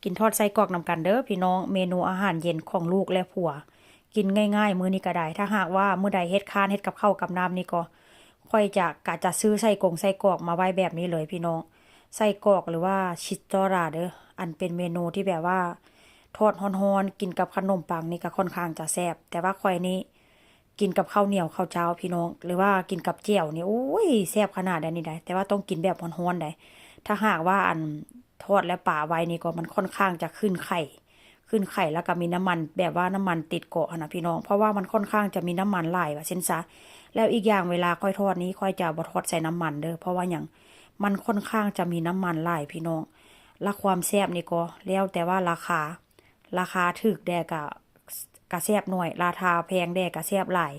ກິນທອດໄສ້ກອກນຳກັນເດີ້ພີ່ນ້ອງ, ເມນູອາຫານເຢັນຂອງລູກ ແລະ ຜົວ ກິນງ່າຍໆ ມື້ນີ້ກໍໄດ້. ຖ້າຫາກວ່າມື້ໃດເຮັດຄານເຮັດກັບເຂົ້າກັບນ້ຳນີ້ກໍ ຂ້ອຍຈະ ກະຈະຊື້ໄສ້ກົງໄສ້ກອກມາໄວ້ແບບນີ້ເລີຍພີ່ນ້ອງ, ໄສ້ກອກ ຫຼືວ່າ ຊິດຕອຣາ ເດີ້. ອັນເປັນເມນູທີ່ແບບວ່າທອດຮ້ອນໆ ກິນກັບຂະໜົມປັງນີ້ກໍຄ່ອນຂ້າງຈະແຊບ, ແຕ່ວ່າຂ້ອຍນີ້ ກິນກັບເຂົ້າໜຽວເຂົ້າຈ້າວພີ່ນ້ອງ ຫຼືວ່າກິນກັບແຈ່ວນີ້ ໂອ້ຍ ແຊບຂະໜາດໃດນີ້ໃດ໋. ແຕ່ວ່າຕ້ອງກິນແບບຮ້ອນໆໃດ໋. ຖ້າຫາກວ່າອັນທອດແລ້ວປະໄວ້ນີ້ກໍ ມັນຄ່ອນຂ້າງຈະຂຶ້ນໄຂ່ ຂຶ້ນໄຂ່ ແລ້ວກໍມີນ້ຳມັນ ແບບວ່ານ້ຳມັນຕິດເກາະຫັ້ນນະພີ່ນ້ອງ, ເພາະວ່າມັນຄ່ອນຂ້າງຈະມີນ້ຳມັນຫຼາຍວ່າຊັ້ນຊະ. ແລ້ວອີກຢ່າງເວລາຂ້ອຍທອດນີ້ ຂ້ອຍຈະບໍ່ທອດໃສ່ນ້ຳມັນເດີ້. ເພາະວ່າຫຍັງ? ມັນຄ່ອນຂ້າງຈະມີນ້ຳມັນຫຼາຍພີ່ນ້ອງ. ລະຄວາມແຊບນີ້ກໍແລ້ວແຕ່ວ່າລາຄາ ລາຄາຖືກແດ່ກະ ກະແຊບໜ້ອຍ, ລາຄາແພງແດ່ກະແຊບຫຼາຍ.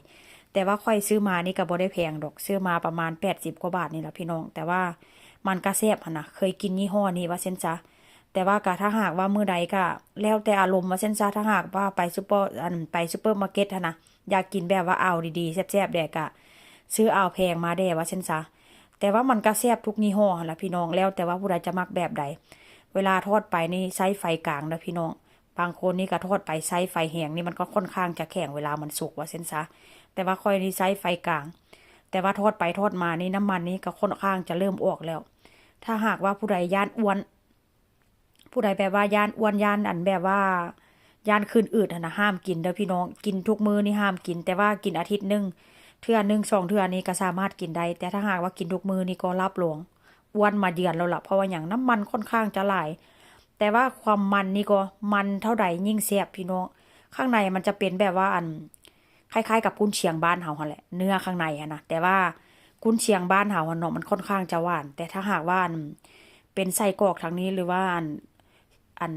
ແຕ່ວ່າຂ້ອຍຊື້ມານີ້ກະບໍ່ໄດ້ແພງດອກ, ຊື້ມາປະມານແປດສິບກວ່າບາດນີ້ລະພີ່ນ້ອງ. ແຕ່ວ່າມັນກະແຊບຫັ້ນນະ, ເຄີຍກິນຍີ່ຫໍ້ນີ້ວ່າຊັ້ນຊະ. ແຕ່ວ່າກະ ຖ້າຫາກວ່າມື້ໃດກະແລ້ວແຕ່ອາລົມວ່າຊັ້ນຊະ, ຖ້າຫາກວ່າໄປຊຸບເປີ ອັນ ໄປຊຸບເປີມາເກັດຫັ້ນນະ ຢາກກິນແບບວ່າເອົາດີໆ ແຊບໆແດ່ກະຊື້ເອົາແພງມາແດ່ວ່າຊັ້ນຊະ. ແຕ່ວ່າມັນກະແຊບທຸກຍີ່ຫໍ້ຫັ້ນລະພີ່ນ້ອງ, ແລ້ວແຕ່ວ່າຜູ້ໃດຈະມັກແບບໃດ. ເວລາທອດໄປນີ້ໃຊ້ໄຟກາງເດີ້ພີ່ນ້ອງ. ບາງຄົນນີ້ກໍທອດໄປໃຊ້ໄຟແຮງນີ້ ມັນກໍຄ່ອນຂ້າງຈະແຂງເວລາມັນສຸກວ່າຊັ້ນຊະ. ແຕ່ວ່າຂ້ອຍນີ້ໃຊ້ໄຟກາງ, ແຕ່ວ່າທອດໄປທອດມານີ້ ນ້ຳມັນນີ້ກໍຄ່ອນຂ້າງຈະເລີ່ມອອກແລ້ວ. ຖ້າຫາກວ່າຜູ້ໃດຢ້ານອ້ວນ ຜູ້ໃດແບບວ່າຢ້ານອ້ວນ ຢ້ານອັນແບບວ່າຢ້ານຂຶ້ນອືດຫັ້ນນະ ຫ້າມກິນເດີ້ພີ່ນ້ອງ. ກິນທຸກມື້ນີ້ຫ້າມກິນ, ແຕ່ວ່າກິນອາທິດໜຶ່ງເທື່ອໜຶ່ງສອງເທື່ອນີ້ກໍສາມາດກິນໄດ້, ແຕ່ຖ້າຫາກວ່າກິນທຸກມື້ນີ້ກໍຮັບຮອງ ອ້ວນມາເຢືອນແລ້ວລະ. ເພາະວ່າຫຍັງ? ນ້ຳມັນຄ່ອນຂ້າງຈະຫຼາຍ, ແຕ່ວ່າຄວາມມັນນີ້ກໍມັນເທົ່າໃດຍິ່ງແຊບພີ່ນ້ອງ. ຂ້າງໃນມັນຈະເປັນແບບວ່າອັນ ຄ້າຍໆກັບກຸນຊຽງບ້ານເຮົາຫັ້ນແຫຼະ ເນື້ອຂ້າງໃນຫັ້ນນະ, ແຕ່ວ່າກຸນຊຽງບ້ານເຮົາຫັ້ນເນາະ ມັນຄ່ອນຂ້າງຈະຫວານ. ແຕ່ຖ້າຫາກວ່າອັນເປັນໄສ້ກອກທາງນີ້ ຫຼືວ່າອັນ ອັນ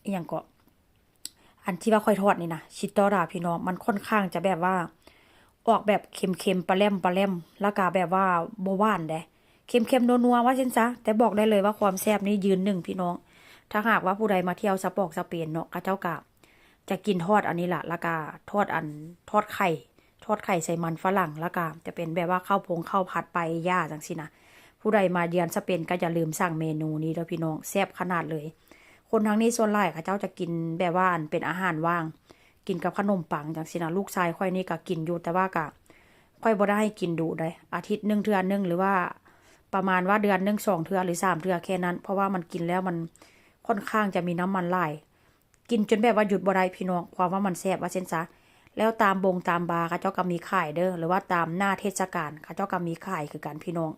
ອີ່ຫຍັງເກາະ ອັນທີ່ວ່າຂ້ອຍທອດນີ້ນະ ຊິດຕອຣາ ພີ່ນ້ອງ, ມັນຄ່ອນຂ້າງຈະແບບວ່າອອກແບບເຄັມໆ ປະແຫຼມໆ ແລ້ວກະແບບວ່າບໍ່ຫວານເດ້ ເຄັມໆນົວໆວ່າຊັ້ນຊະ. ແຕ່ບອກໄດ້ເລີຍວ່າຄວາມແຊບນີ້ຢືນໜຶ່ງພີ່ນ້ອງ. ຖ້າຫາກວ່າຜູ້ໃດມາທ່ຽວສະປອກສະເປນເນາະ ເຂົາເຈົ້າກະຈະກິນທອດອັນນີ້ລະ, ແລ້ວກະທອດອັນ ທອດໄຂ່ ທອດໄຂ່ໃສ່ມັນຝຣັ່ງ, ແລ້ວກະຈະເປັນແບບວ່າເຂົ້າພົງເຂົ້າຜັດປາເອຢາຈັ່ງຊີ້ນະ. ຜູ້ໃດມາເຢືອນສະເປນກໍຢ່າລືມສັ່ງເມນູນີ້ເດີ້ພີ່ນ້ອງ, ແຊບຂະໜາດເລີຍ. ຄົນທາງນີ້ສ່ວນຫຼາຍເຂົາເຈົ້າຈະກິນແບບວ່າອັນເປັນອາຫານວ່າງ ກິນກັບຂະໜົມປັງຈັ່ງຊີ້ນະ. ລູກຊາຍຂ້ອຍນີ້ກໍກິນຢູ່, ແຕ່ວ່າກໍຂ້ອຍບໍ່ໄດ້ໃຫ້ກິນດຸໃດ໋, ອາທິດໜຶ່ງເທື່ອໜຶ່ງ ຫຼືວ່າປະມານວ່າເດືອນໜຶ່ງສອງເທື່ອ ຫຼື ສາມເທື່ອແຄ່ນັ້ນ, ເພາະວ່າມັນກິນແລ້ວມັນຄ່ອນຂ້າງຈະມີນ້ຳມັນຫຼາຍ. ກິນຈົນແບບວ່າຢຸດບໍ່ໄດ້ພີ່ນ້ອງ, ຄວາມວ່າມັນແຊບວ່າຊັ້ນຊະ. ແລ້ວຕາມບົງຕາມບາເຂົາເຈົ້າກໍມີຂາຍເດີ້, ຫຼືວ່າຕາມໜ້າເທດສະການເຂົາເຈົ້າກໍມີຂາຍຄືກັນພີ່ນ້ອງ.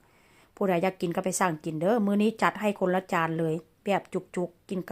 ຜູ້ໃດຢາກກິນກໍໄປສັ່ງກິນເດີ້. ມື້ນີ້ຈັດໃຫ້ຄົນລະຈານເລີຍ ແບບຈຸກໆ ກິນກັບ